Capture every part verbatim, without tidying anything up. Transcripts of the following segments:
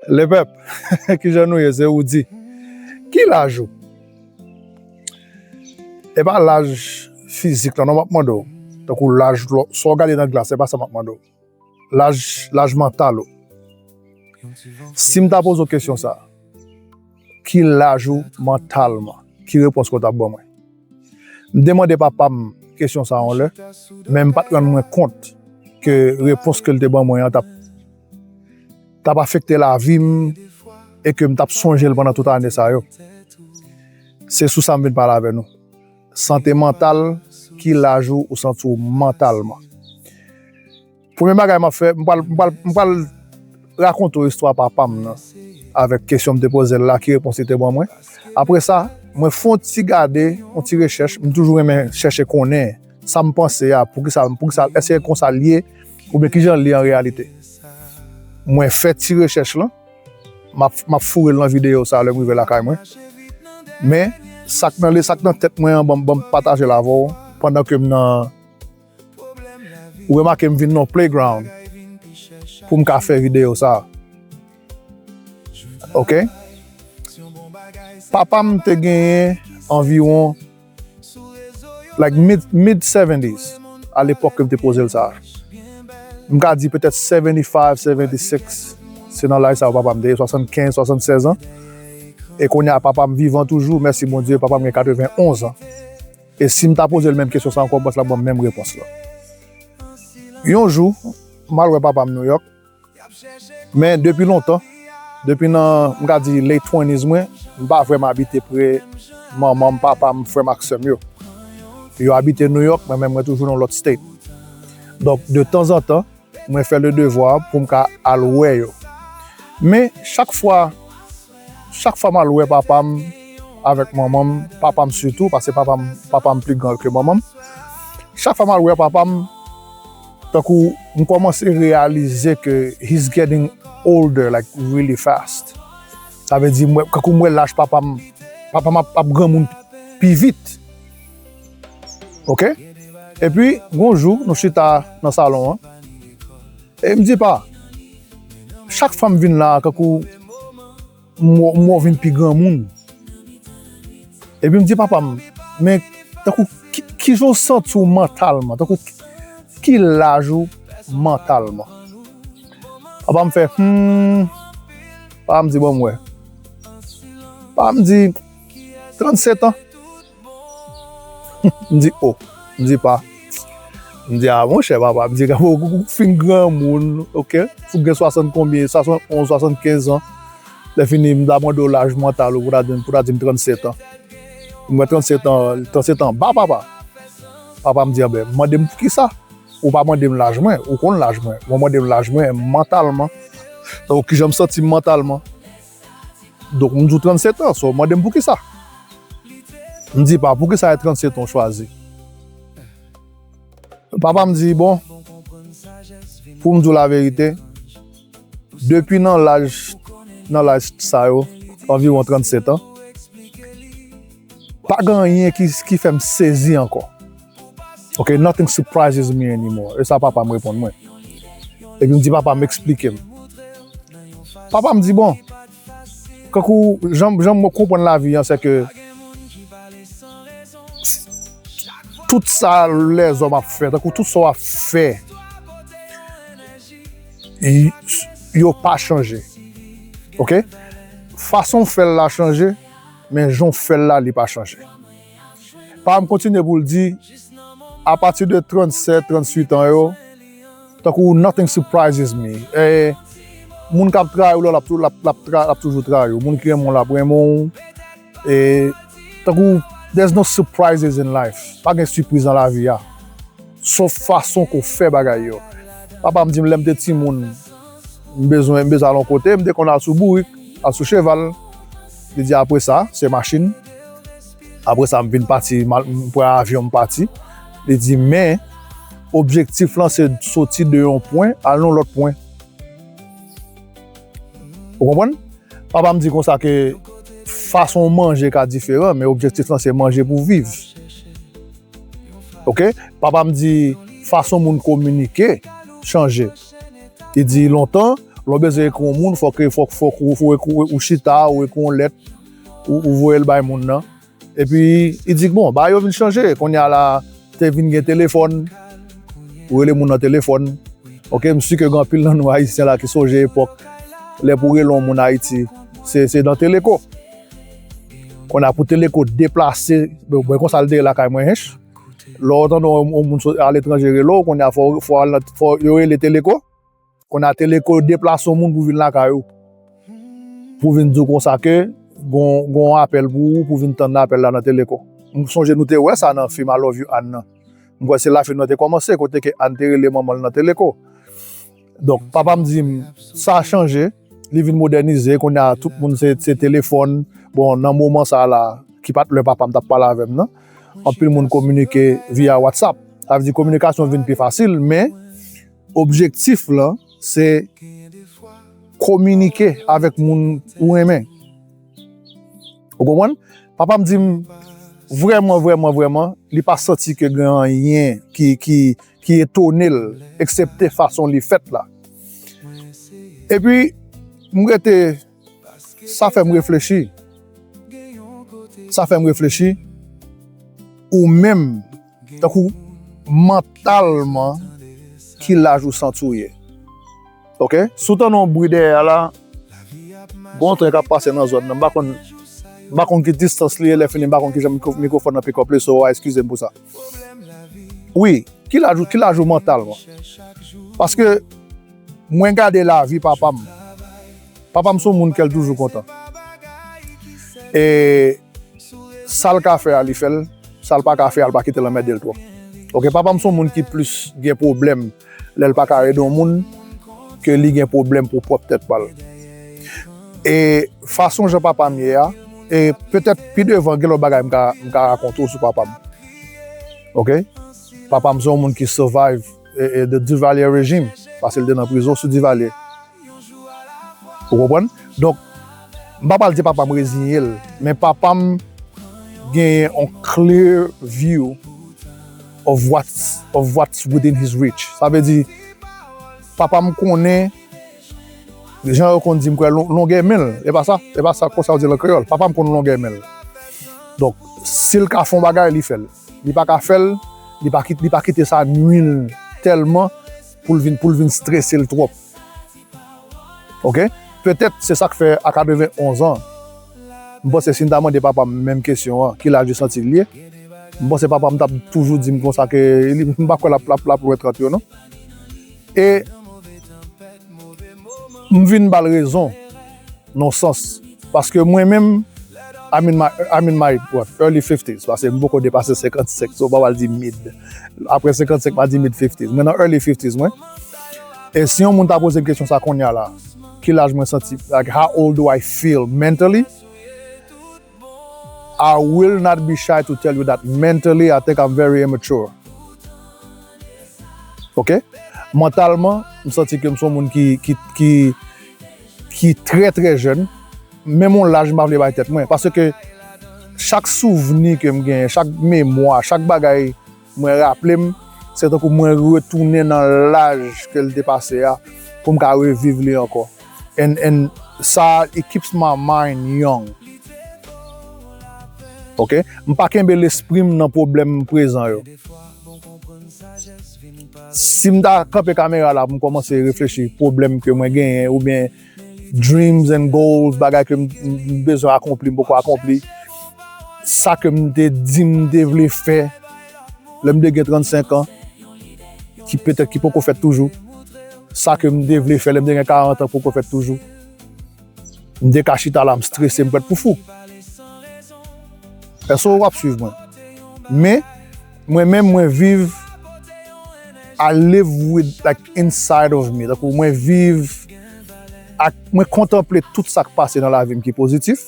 Lepèp, kijan nou ye? Se Roody. Ki laj ou? E pa laj fizik la non m ap mande w. Tankou laj lò, sa w gade nan glas, se pa sa m ap mande w. Laj, laj mantal ou. Si m ta poze w kesyon sa, ki laj ou mantalman? Ki repons ke w t ap ban mwen? M te mande papa m kesyon sa yon lè, men m pa t rann mwen kont ke repons ke l te ban mwen an t ap, t ap afekte lavi m e ke m t ap sonje l pandan tout ane sa yo. Se sou sa m vin pale avè nou. Sante mantal, ki laj ou, ou santi w mantalman? Premye bagay m ap fè, m pral, m pral, m pral rakonte w istwa papa m nan, avèk kesyon m te poze l la, ki repons li te ban mwen. Apre sa, mwen fè yon ti gade, yon ti rechèch, m toujou renmen chèche konnen sa m panse a, poukisa, poukisa, èske konsa l ye, oubyen kijan l ye an reyalite. Mwen fè ti rechèch lan, m ap, m ap foure l nan videyo sa lè m rive lakay mwen. Men, sa k nan, sa k nan tèt mwen an, ban m, ban m pataje l avè w, pandan ke m nan, ou remake m vin nan playground pou m ka fè videyo sa. Ok? Papa m te genyen anviwon, like, mid, mid seventies, a lepòk ke m te poze l sa. M ka di petèt seventy-five, seventy-six, se nan laj sa yo papa m te ye, swasannkenz, swasannsèz an. E kounye a papa m vivan toujou, mèsi Bondye, papa m gen katrevenonz an. E si m ta poze l menm kesyon sa ankò, m panse l ap ban m menm repons lan. Yon jou, m al wè papa m Nouyòk, men depi lontan, depi nan, m ka di late twenties mwen, m pa vrèman abite pre manman m, papa m, frè m ak sè m yo. Yo abite Nouyòk, mwen menm mwen toujou nan lòt state. Donk, de tanzantan, mwen fè le devwa pou m ka al wè yo. Men, chak fwa, chak fwa m al wè papa m avèk manman m, papa m sitou, paske papa m, papa m pli gran ke manman m, chak fwa m al wè papa m, tankou m kòmanse reyalize ke he's getting older, like, really fast. Sa vle di, m wè, kankou m wè laj papa m, papa m ap, ap granmoun pi vit. Ok? Epi, gon jou, nou chita nan salon an, e m di, "Pa, chak fwa m vin la, kankou m wè, m wè w vin pi granmoun." Epi m di papa m, "Men, tankou, ki, kijan w santi w mantalman? Tankou, ki, ki laj ou mantalman?" Papa m fè, hmm. Papa m di, "Bon, m wè." Papa m di, "Trannset an." M di, "O." M di, "Pa." M di, "A, monchè, papa." M di, "Gade, ou, ou fin granmoun, ok? Ou gen swasann konbyen? Swasannonz, swasannkenz an." Lè fini, m ta mande w laj mantal ou, pou ta di m, pou ta di m trannset an. M wè trannset an, trannset an ba, papa. Papa m di, "Anben, mande m poukisa? Ou pa mande m laj mwen, ou konn laj mwen. Ou mande m laj mwen mantalman. Donk, kijan m santi m mantalman?" Donk, m di w trannset an, so, mande m poukisa. M di, "Pa, poukisa e trannset an w chwazi?" Papa m di, "Bon, pou m di w laverite, depi nan laj, nan laj sa yo, anviwon trannset an, pa gen anyen ki, ki fè m sezi ankò. Ok, nothing surprises me anymore." E sa papa m reponn mwen. Epi m di, "Papa m, eksplike m." Papa m di, "Bon, kankou, jan, jan mwen konprann lavi an, se ke tout sa lèzòm ap fè, tankou tout sa w ap fè, y-, yo pa chanje. Ok? Fason w fè l la chanje, men jan w fè l la, li pa chanje." Papa m kontinye pou l di, "Apati de trannset, trannwit an yo, tankou nothing surprises me. E, moun k ap trayi w la, l ap tou-, l ap, l ap tra-, l ap toujou trayi w. Moun ki renmen w la ap renmen w. E, tankou, there's no surprises in life. Pa gen sipriz nan lavi a. Sof fason ke w fè bagay yo." Papa m di m, lè m te timoun, m bezwen, m bezwen al yon kote, m te konn al sou bourik, al sou cheval. Li di, "Apre sa, se machin. Apre sa, m vin pati, m al, m pran avyon, m pati." Li di, "Men, objektif lan, se soti de yon pwen, al nan lòt pwen." Ou konprann? Papa m di konsa ke fason w manje ka diferan, men objektif lan, se manje pou w viv. Ok? Papa m di fason moun kominike chanje. Li di lontan, Lè w bezwen ekri yon moun, fòk, fòk, fòk ou, ou, ou, ou chita, ou ekri yon lèt, ou, ou voye l bay moun nan. Epi, li di, bon, bagay yo vin chanje. Kounye a la, te vin gen telefòn, ou rele moun nan telefòn. Ok, m si ke gen anpil nan nou Ayisyen la ki sonje epòk, lè pou rele yon moun Ayiti, se, se nan teleko. Kounye a pou teleko deplase, bon, bon, konsa l te ye lakay mwen, hench. Lè w tande yon, yon moun sot aletranje rele w, kounye a fò, fò, al nan- fò yo rele teleko. Kounye a teleko deplase yon moun pou vin lakay ou. Pou vin di w konsa ke gon, gon apèl pou ou, pou vin tann apèl la nan teleko. M sonje nou te wè sa nan fim I Love You Ann nan. M kwè se la fim nan te kòmanse, kote ke Ann te rele manman l nan teleko. Donk, papa m di m, sa chanje, li vin modènize, kounye a tout moun se, se telefòn. Bon, nan moman sa la, ki pa t lè papa m t ap pale avè m nan, anpil moun kominike via WhatsApp. Sa vle di kominikasyon vin pi fasil, men objektif lan, se kominike avèk moun ou renmen. Ou konprann? Papa m di m, vrèman, vrèman, vrèman, li pa santi ke gen anyen ki, ki, ki etone l, eksepte fason li fèt la. Epi, m rete, sa fè m reflechi. Sa fè m reflechi. Ou menm, tankou mantalman, ki laj ou santi w ye. Ok? Si w tande yon bri dèyè a la, gon tren k ap pase nan zòn nan. M pa konn, m pa konn ki distans li ye, lè fini, m pa konn kijan mikwo-, mikwofòn nan pick up li, so, eskize m pou sa. Wi, ki laj ou, ki laj ou mantalman? Paske mwen gade lavi papa m. Papa m se yon moun kè l toujou kontan. E sa l ka fè a, li fè l. Sa l pa ka fè a, l pa kite l anmède l twòp. Ok, papa m se yon moun ki plis gen pwoblèm lè l pa ka ede yon moun ke li gen pwoblèm pou pwòp tèt pa l. E fason jan papa m ye a, e petèt pi devan, gen lòt bagay m ka, m ka rakonte w sou papa m. Ok? Papa m se yon moun ki survive e, e, the Duvalier regime, paske l te nan prizon sou Duvalier. Ou konprann? Donk, m pa pral di papa m reziye l, men papa m genyen yon clear view of what's, of what's within his reach. Sa vle di, papa m konnen, jan yo konn di m kwè, lon-, longè men l. E pa sa? E pa sa konsa yo di l an kreyòl? Papa m konn longè men l. Donk, si l ka fè yon bagay, li fè l. Li pa ka fè l, li pa kit-, li pa kite sa nwi l tèlman pou l vin, pou l vin strese l twòp. Ok? Petèt se sa k fè a katrevenn onz an, m panse si m ta mande papa m menm kesyon an, ki laj li santi l ye, m panse papa m t ap toujou di m konsa ke li, m pa kwè l ap, l ap, l ap lwen trant yo non. E m vin ba l rezon, nan sans. Paske mwen menm, I'm in my, I'm in my, what, early fifties, paske m poko depase senkannsenk, so m pa pral di mid. Apre senkannsenk, m a di mid fifties. Mwen nan early fifties mwen. E si yon moun ta poze m kesyon sa kounye a la, ki laj mwen santi, like, how old do I feel mentally? I will not be shy to tell you that mentally, I think I'm very immature. Ok? Mantalman, m santi ke m se yon moun ki, ki, ki, ki trè, trè jèn. Menm yon laj m pa vle bay tèt mwen. Paske chak souvni ke m genyen, chak memwa, chak bagay mwen raple m, se tankou mwen retounen nan laj ke l te pase a pou m ka reviv li ankò. And, and sa, it keeps my mind young. Ok? M pa kenbe lespri m nan pwoblèm prezan yo. Si m ta kanpe kamera la pou m kòmanse reflechi pwoblèm ke mwen genyen oubyen dreams and goals, bagay ke m, m, m bezwen akonpli, m poko akonpli, sa ke m te di m te vle fè lè m te gen trannsenk an, ki petèt ki poko fèt toujou, sa ke m te vle fè lè m te gen karant an poko fèt toujou. M te ka chita la, m strese, m prèt pou fou. Èske w ap swiv mwen? Men, mwen menm, mwen viv, I live with, like, inside of me. Tankou mwen viv ak, mwen kontanple tout sa k pase nan lavi m ki pozitif.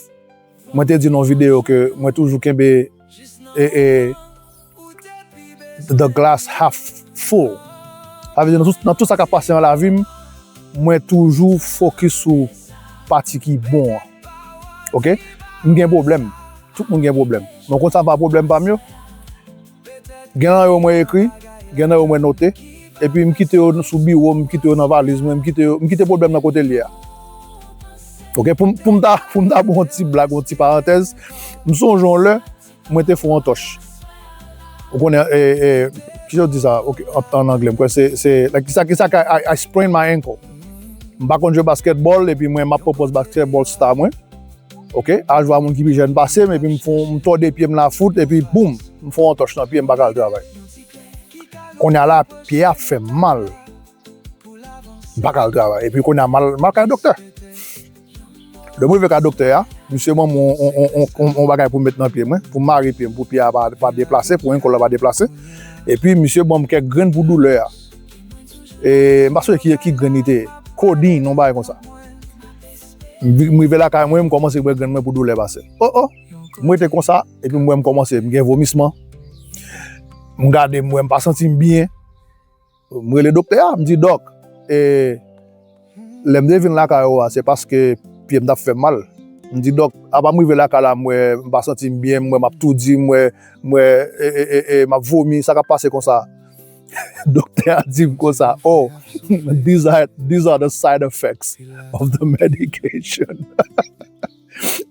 Mwen te di nan yon videyo ke mwen toujou kenbe, e, e, the glass half full. Sa vle di, nan tout, nan tout sa k ap pase nan lavi m, mwen toujou fokis sou pati ki bon an. Ok? M gen pwoblèm. Tout moun gen pwoblèm. Men w konn sa pa pwoblèm pa m yo? Gen nan yo mwen ekri, gen nan yo mwen note. epi m kite yo sou biwo, m kite yo nan valiz mwen, m kite yo, m kite pwoblèm nan kote l ye a. Ok, pou, pou m ta, pou m ta ba yon ti blag, yon ti parantèz, m sonje yon lè, mwen te fè yon tòch. Ou konnen, e, e, kijan yo di sa? Ok, an, an anglè, m kwè se, se, like, kisa, kisa, I, I sprain my ankle. M pa konn jwe basketball, epi mwen, m ap pran pòz basketball star mwen. Ok, al jwe a moun ki pi jèn pase m, epi m fè, m tòde pye m la fout, epi boum, m fè yon tòch nan pye m, m pa ka al travay. Kounye a la, pye a ap fè m mal. M pa ka al travay. Epi kounye a, m al, m al kay doktè. Lè m rive kay doktè a, misye ban m yon, yon, yon, yon, yon bagay pou m met nan pye mwen, pou m mare pye m, pou pye a pa, pa deplase, pou ankle la pa deplase. Epi misye ban m kèk grenn pou doulè a. E, m pa sonje ki, ki grenn li te ye. Codeine, yon bagay konsa. M vi-, m rive lakay mwen, m kòmanse bwè grenn mwen pou doulè pase. O, o! M rete konsa, epi m wè m kòmanse, m gen vomisman. M gade, m wè m pa santi m byen. M rele doktè a, m di, "Dòk, e, lè m te vin lakay ou a, se paske pye m t ap fè m mal." M di, "Dòk, apa m rive lakay la, m wè m pa santi m byen, m wè m ap toudi, m wè, m wè, e, e, e, e, m ap vomi, sa k ap pase konsa?" Doktè a di m konsa, "Oh, these are, these are the side effects of the medication."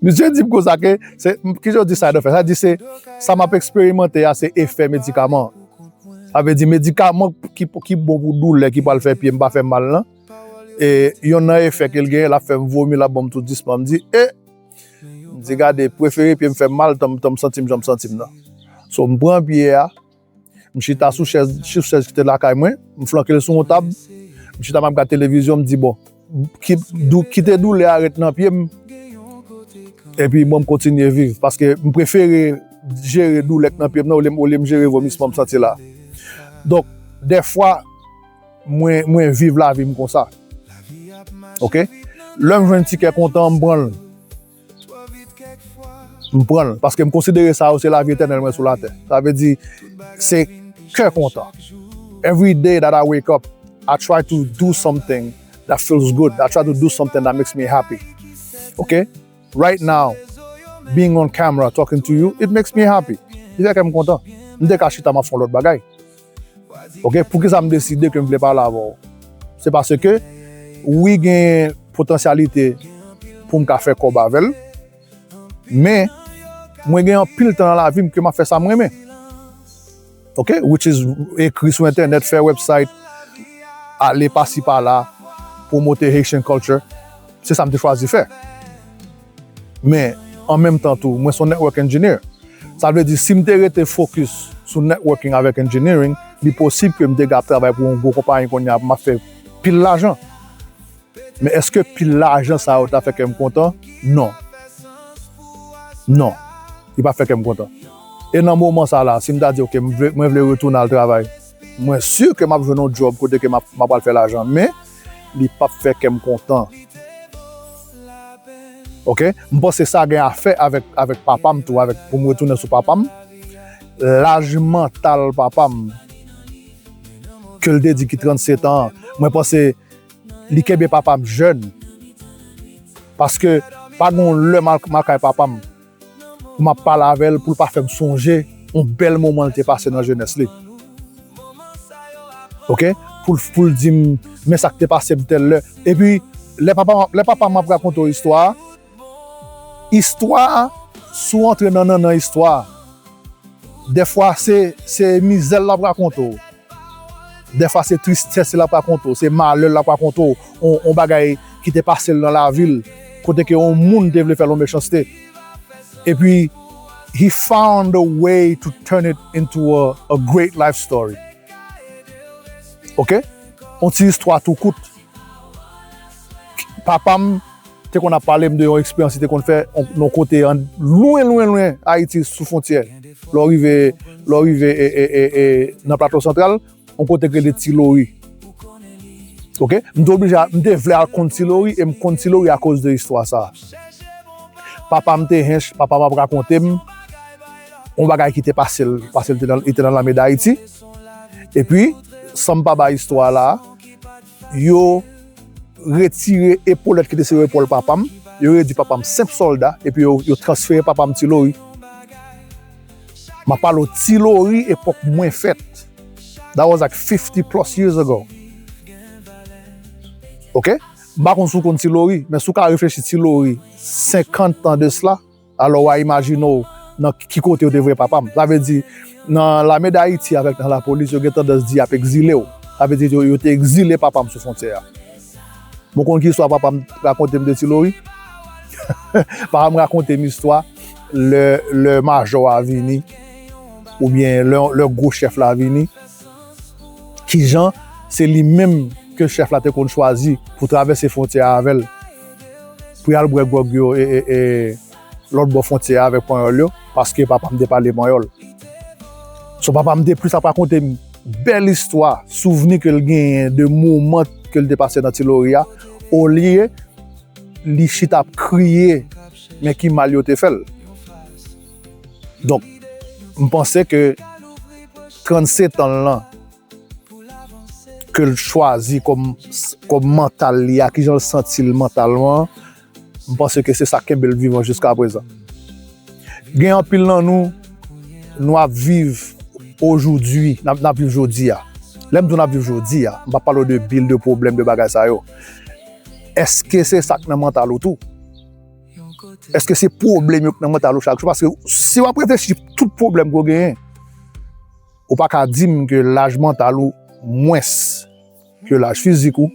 Misye di m konsa ke, se, kijan yo di side effect? Sa di se, sa m ap eksperimante a, se efè medikaman. Sa vle di medikaman ki, ki bon pou doulè, ki pral fè pye m pa fè mal lan. E yonn nan efè ke l genyen, l ap fè m vomi, l ap ban m toudisman. M di, e! M di, gade, prefere pye m fè m mal, tan m, tan m santi m jan m santi m nan. So, m pran pye a, m chita sou chèz, sou chèz ki te lakay mwen, m flanke l sou yon tab, m chita m ap gad televizyon, m di, bon, ki-, dou-, kite doulè a ret nan pye m, epi bon, m kontinye viv, paske m prefere jere doulè k nan pye m nan, olye, olye m jere vomisman m santi la. Donk, dèfwa, mwen, mwen viv lavi m konsa. Ok? Lè m jwenn ti kè kontan, m pran l. M pran l, paske m konsidere sa yo se lavi etènèl mwen sou latè. Sa vle di, se kè kontan. Every day that I wake up, I try to do something that feels good. I try to do something that makes me happy. Ok? Right now, being on camera, talking to you, it makes me happy. Li fè kè m kontan. M te ka chita, m ap fè yon lòt bagay. Ok, poukisa m deside ke m vle pale avè w? Se paske, wi, gen potansyalite pou m ka fè kòb avè l, men mwen gen anpil tan nan lavi m ke m ap fè sa m renmen. Ok, which is ekri sou entènèt, fè website, ale pasi pala, pwomote Haitian culture. Se sa m te chwazi fè. Men, an menm tan tou, mwen se yon network engineer. Sa vle di, si m te rete focus sou networking avèk engineering, li posib ke m te ka ap travay pou yon gwo konpayi kounye a, m ap fè pil lajan. Men èske pil lajan sa yo ta fè kè m kontan? Non. Non. Li pa fè kè m kontan. E nan moman sa la, si m ta di, ok, m vle, mwen vle retounen al travay, mwen si ke m ap jwenn yon job kote ke m ap, m ap al fè lajan, men li p ap fè kè m kontan. Ok? M panse sa gen afè avèk, avèk papa m tou, avèk, pou m retounen sou papa m. Laj mantal papa m, ke l te di ki trannsetan an, mwen panse li kenbe papa m jèn. Paske pa gen yon lè m al, m al kay papa m, pou m ap pale avè l, pou l pa fè m sonje yon bèl moman l te pase nan jenès li. Ok? Pou l, pou l di m, men sa k te pase m tèl lè. Epi, lè papa, lè papa m ap rakonte w istwa a, istwa a, si w antre nan nannan istwa a, dèfwa se, se mizè l ap rakonte w. Dèfwa se tristès l ap rakonte w, se malè l ap rakonte w, on, on bagay ki te pase l nan lavi l, kote ke on moun te vle fè l on mechanste. Epi, he found a way to turn it into a, a great life story. Ok? On ti istwa tou kout. Papa m te konn ap pale m de yon eksperyans li te konn fè on, nan kote an, lwen, lwen, lwen Ayiti sou fwontyè. Lè w rive, lè w rive e, e, e, e, nan Plato Santral, yon kote k rele Ti Lori. Ok? M te oblije, m te vle al konn Ti Lori e m konn Ti Lori akoz de istwa sa a. Papa m te hench, papa m ap rakonte m yon bagay ki te pase l, paske l te nan, li te nan lame Dayiti. Epi, san m pa bay istwa la, yo retire epolèt ki te sou epòl papa m, yo redui papa m senp sòlda, epi yo, yo transfere papa m Ti Lori. M ap pale w Ti Lori epòk mwen fèt. That was like fifty plus years ago. Ok? M pa konn si w konn Ti Lori, men si w ka reflechi Ti Lori senkant tan de sila, alò w a imajine w nan ki kote yo te voye papa m. Sa vle di, nan lame d Ayiti avèk nan lapolis, yo gen tandans di y ap egzile w. Sa vle di, yo, yo te egzile papa m sou fwontyè a. Bon, konn ki istwa papa m rakonte m de Ti Lori? Papa m rakonte m istwa lè, lè majò a vini, oubyen lè, lè gwo chèf la vini, kijan se li menm ke chèf la te konn chwazi pou travèse fwontyè a avè l, pou y al bwè gwòg yo e, e, e, lòt bò fwontyè a avèk panyòl yo, paske papa m te pale panyòl. So, papa m te plis ap rakonte m bèl istwa, souvni ke l genyen de moman ke l te pase nan Ti Lori a, olye li chita ap kriye, men ki mal yo te fè l. Donk, m panse ke trannsetan l lan, ke l chwazi kòm, kòm mantal li a, kijan l santi l mantalman, m panse ke se sa k kenbe l vivan jiska prezan. Gen anpil nan nou, nou ap viv ojoudwi, n ap, n ap viv jodi a. Lè m di w n ap viv jodi a, m p ap pale w de bil, de pwoblèm, de bagay sa yo. Èske se sa k nan mantal ou tou? Èske se pwoblèm yo k nan mantal ou chak jou? Paske si w ap reflechi tout pwoblèm ke w genyen, ou pa ka di m ke laj mantal ou mwens ke laj fizik ou.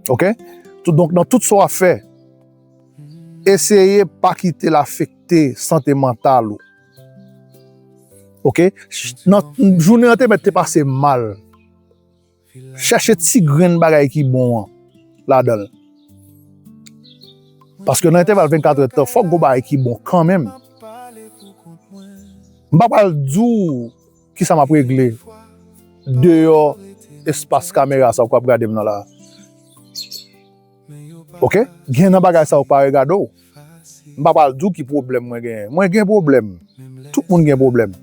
Ok? Tout, donk, nan tout sa w ap fè, eseye pa kite l afekte sante mantal ou. Ok? Nan jounen an te mèt te pase mal. Chèche ti grenn bagay ki bon an ladan l. Paske nan entèval vennkatrè tan, fòk gon bagay ki bon kanmenm. M pa pral di w kisa m ap regle deyò espas kamera sa w k ap gade m nan la. Ok? Gen nan bagay sa yo k pa regade w. M pa pral di w ki pwoblèm mwen genyen. Mwen gen pwoblèm. Tout moun gen pwoblèm.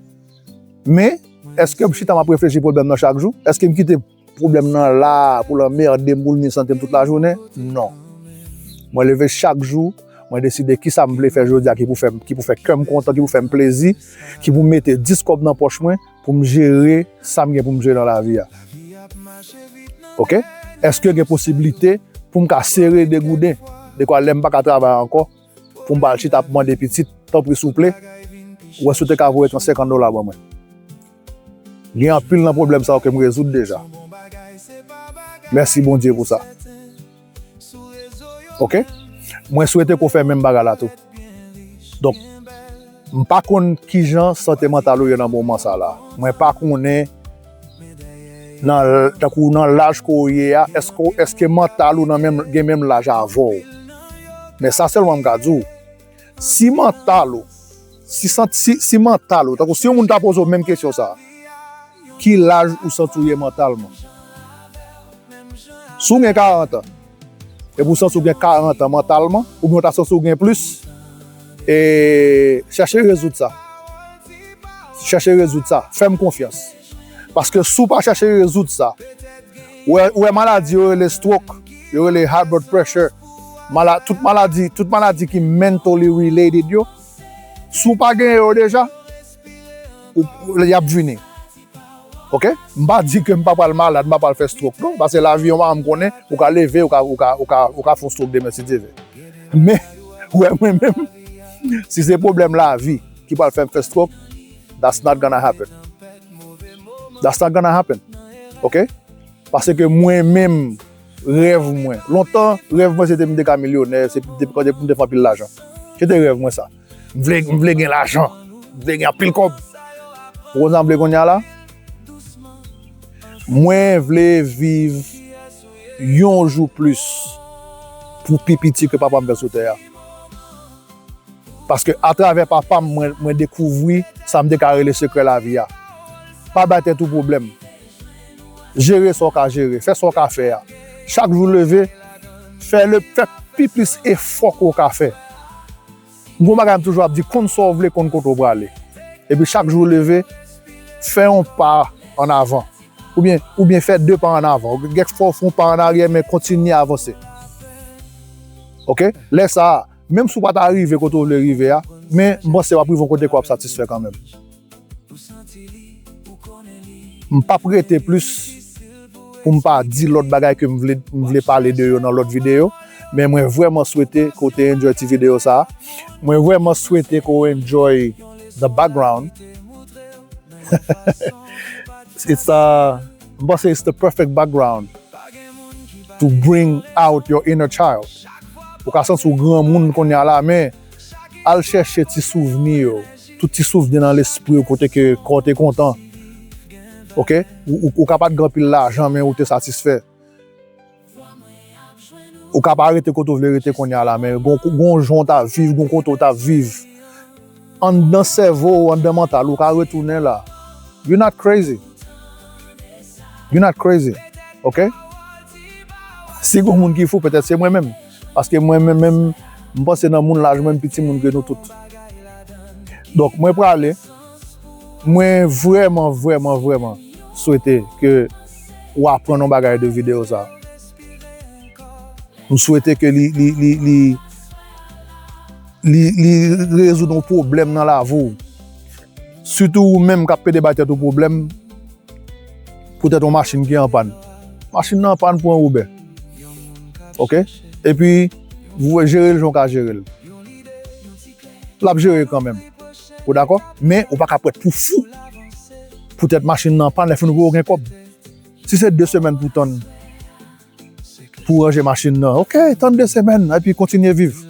Men, èske m chita m ap reflechi pwoblèm nan chak jou? Èske m kite pwoblèm nan la pou l anmède m, pou l nwi sante m tout lajounen? Non. Mwen leve chak jou, mwen deside kisa m vle fè jodi a ki pou fè, ki pou fè kè m kontan, ki pou fè m plezi, ki pou mete dis kòb nan pòch mwen pou m jere sa m gen pou m jere nan lavi a. Ok? Èske gen posiblite pou m ka sere de gouden, dekwa lè m pa ka travay ankò, pou m pa al chita ap mande pitit, tanpri souple, ou wè si w te ka voye yon senkant dola ban mwen? Gen anpil nan pwoblèm sa yo ke m rezoud deja. Mèsi Bondye pou sa. Ok? Mwen swete ke w fè menm bagay la tou. Donk, m pa konn kijan sante mantal ou ye nan moman sa la. Mwen pa konnen nan, tankou nan laj ke w ye a, èske, èske mantal ou nan menm, gen menm laj avè w? Men sa sèlman m ka di w, si mantal ou, si, sant- si, si mantal ou, tankou si yon moun ta poze w menm kesyon sa, ki laj ou santi w ye mantalman? Si w gen karant an, epi w santi w gen karant an mantalman, oubyen w ta santi w gen plis, e chèche rezoud sa. Chèche rezoud sa. Fè m konfyans. Paske si w pa chèche rezoud sa, ou wè, ou wè maladi yo rele stroke, yo rele high blood pressure, mala, tout maladi, tout maladi ki mentally related yo, si w pa genyen yo deja, ou, y ap vini. Ok? M pa di ke m pa pral malad, m pa pral fè stroke, non. Paske lavi yon mwa m konnen, ou ka leve, ou ka, ou ka, ou ka, ou ka fè yon stroke demen, si Dye vle. Men, ou wè mwen menm, si se pwoblèm lavi ki pral fè m fè stroke, that's not gonna happen. That's not gonna happen. Ok? Paske mwen menm, rèv mwen. Lontan, rèv mwen se te m te ka milyonè, se te, te, pou m te fè anpil lajan. Se te rèv mwen sa. M vle, m vle gen lajan. M vle gen anpil kòb. Ou konn sa m vle kounye a la? Mwen vle viv yon jou plis pou pi piti ke papa m fè sou tè a. Paske atravè papa m, mwen, mwen dekouvri sa m te ka rele sekrè lavi a. Pa bay tèt ou pwoblèm. Jere sa w ka jere, fè sa w ka fè a. Chak jou leve, fè le, fè pi plis efò ke w ka fè. Gon bagay m toujou ap di, konn sa w vle, konn kote w prale. Epi chak jou w leve, fè yon pa ann avan. Oubyen, oubyen fè de pa ann avan. Kèk fwa w fè yon pa ann aryè, men kontinye avanse. Ok? Lè sa a, menm si w pa ta rive kote w vle rive a, men m panse w ap rive yon kote ke w ap satisfè kanmenm. Ou santi li, ou konnen M p ap rete plis pou m pa di lòt bagay ke m vle, m vle pale de yo nan lòt videyo, men mwen vrèman swete ke w te enjoy ti videyo sa a. Mwen vrèman swete ke w enjoy the background. It's, uh, m panse it's the perfect background to bring out your inner child. Ou ka santi w granmoun kounye a la, men al chèche ti souvni yo, tout ti souvni nan lespri w kote ke kò w te kontan. Oke? Ou, ou, ou ka pa t gen anpil lajan, men ou te satisfè. Ou ka pa rete kote w vle rete kounye a la, men gon, gon jan w t ap viv, gon kote w t ap viv. Anndan sèvo w, anndan mantal ou, ka retounen la. You not crazy. You not crazy. Oke? Si gon moun ki fou, petèt se mwen menm. Paske mwen menm, menm, m panse nan moun laj mwen, m pi timoun ke nou tout. Donk, mwen prale. Mwen vrèman, vrèman, vrèman swete ke w aprann yon bagay de videyo sa. M swete ke li, li, li, li, li, li rezoud yon pwoblèm nan lavi w. Sitou ou menm k ap pede bay tèt ou pwoblèm, poutèt yon machin ki an pàn. Machin nan an pàn, pran Uber. Oke? Epi, ou jere l jan w ka jere l. L ap jere kanmenm. Ou dakò? Men, ou pa ka prèt pou fou. Poutèt machin nan an pàn, lè fini pou ou gen kòb. Si se de semèn pou tann, pou ranje machin nan, oke, tann de semèn, epi kontinye viv.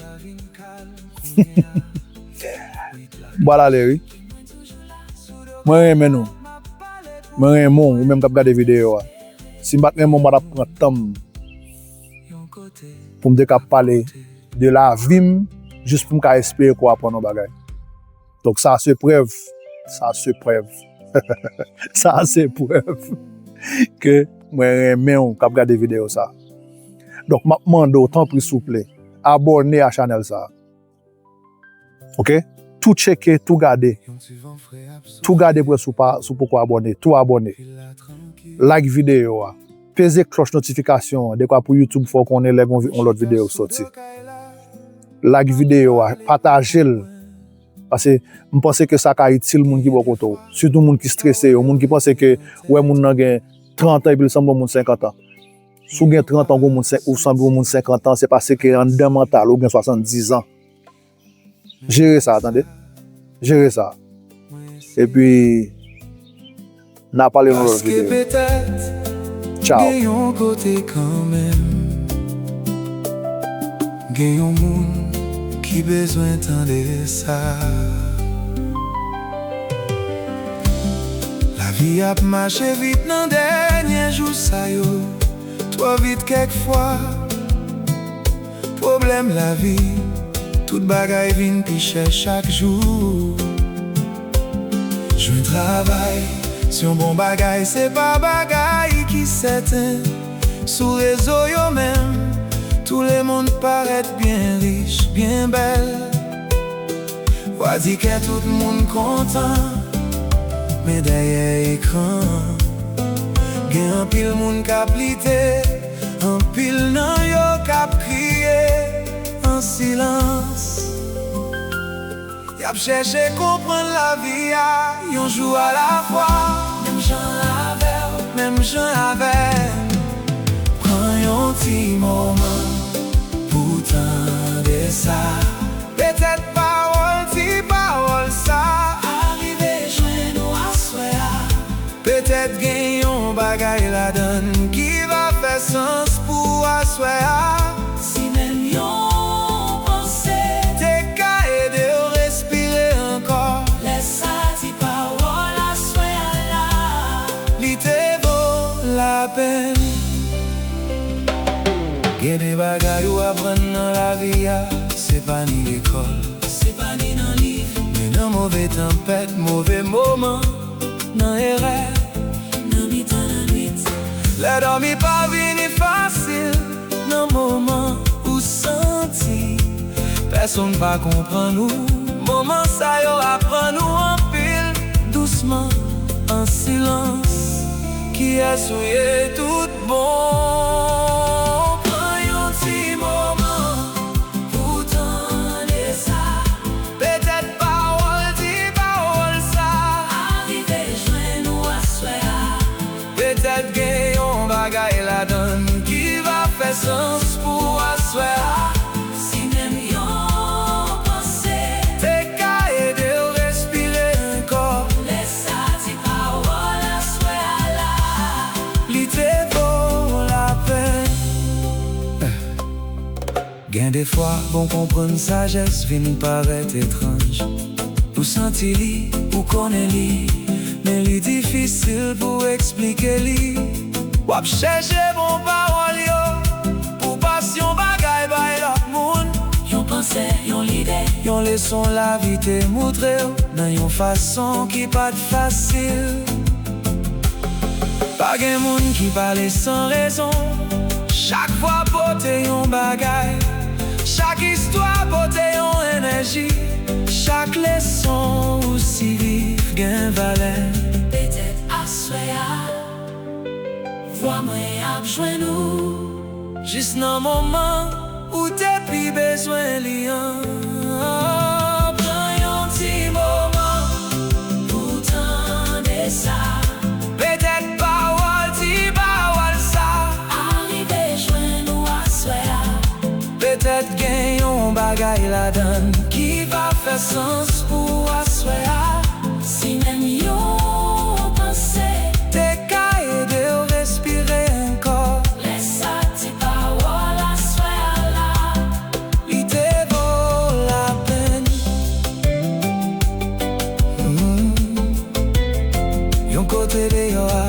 Bwal ale, wi. Mwen renmen nou. Mwen renmen w, ou menm k ap gade videyo a. Si m pa t renmen w, m pa t ap pran tan m pou m te ka pale de lavi m, jis pou m ka espere ke w aprann yon bagay. Donk, sa se prèv, sa se prèv, sa se prèv ke mwen renmen w k ap gade videyo sa. Donk, m ap mande w, tanpri, souple, abòne a chanèl sa. Oke? Tou tcheke, tou gade. Tou gade pou wè si w pa, si w poko abòne. Tou abòne. Like videyo a. Peze klòch notifikasyon an. Dekwa pou YouTube fè w konnen lè gon vi-, yon lòt videyo soti. Like videyo a. Pataje l. Paske m panse ke sa ka itil moun ki bò kote w. Sitou moun ki strese yo. Moun ki panse ke, wè moun nan gen trant an epi l sanble yon moun senkant an. Si w gen trant an, gon moun sen-, ou sanble yon moun senkant an, se paske anndan mantal ou gen swasanndiz an. Jere sa, tande. Jere sa. Epi, n a pale nan lòt videyo. Tchaw. Gen yon kote kanmenm, gen yon moun ki bezwen tande sa. Lavi ap mache vit nan dènye jou sa yo. Twò vit kèk fwa. Pwoblèm lavi, tout bagay vin pi chè chak jou. Jwenn travay, se yon bon bagay, se pa bagay ki sèten. Sou rezo yo menm, tout lemonn parèt byen rich, byen bèl. W a di kè tout moun kontan, men dèyè ekran, gen anpil moun k ap lite, anpil nan yo k ap kriye an silans. Y ap chèche konprann lavi a, yon jou alafwa. Menm jan avè w, menm jan avè m. Pran yon ti moman pou tande sa. Petèt pawòl, ti pawòl sa a rive jwenn ou aswè a. Petèt gen yon bagay ladan l ki va fè sans pou ou aswè a. Si menm yon panse te ka ede w respire ankò, lè sa ti pawòl aswè a la, li te vo lapenn. Gen de bagay ou aprann nan lavi a, se pa ni lekòl, se pa ni nan liv, men nan move tanpèt, move moman, nan erè, nan mitan lannwit. Lè dòmi pa vini fasil, nan moman ou santi pèsonn pa konprann ou, moman sa yo aprann ou anpil. Dousman, an silans, kiyès ou ye tout bon. Pran yon ti moman pou tande sa. Petèt pawòl, ti pawòl sa a rive jwenn ou aswè a. Gen de fwa, bon konprann sajès vin parèt etranj. Ou santi li, ou konnen li, men li difisil pou w eksplike li. W ap chèche bon pawòl yo pou w pase yon bagay bay lòt moun. Yon panse, yon lide, yon leson lavi te moutre w nan yon fason ki pa t fasil. Pa gen moun ki pale san rezon. Chak vwa pote yon bagay. Chak istwa pote yon enèji. Chak leson ou siviv gen valè. Petèt aswè a, vwa mwen ap jwenn ou. Jis nan moman ou te pi bezwen li an. Pran yon ti moman pou tande sa. Petèt pawòl, ti pawòl sa a rive jwenn ou aswè a. Petèt gen yon bagay ladan l ki va fè sans pou ou aswè a. Si menm yon panse te ka ede w respire ankò. Lè sa ti pawòl aswè a la, li te vo lapenn. Mm. Yon kote deyò a,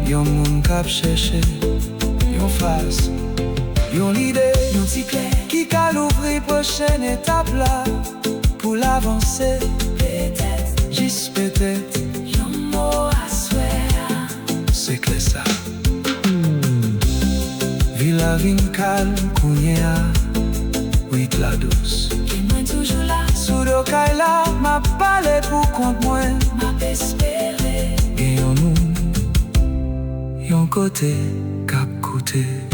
yon moun k ap chèche yon fraz, yon lide, yon ti kle ki ka louvri pwochen etap la pou l avanse. Petèt, jis petèt, yon mo aswè a. Se kle sa. Vi la vin kalm kounye a. Rit la dous. Gen mwen toujou la. Sou do kay la, m ap pale pou kont mwen. M ap espere. Gen yon moun, yon kote, k ap koute.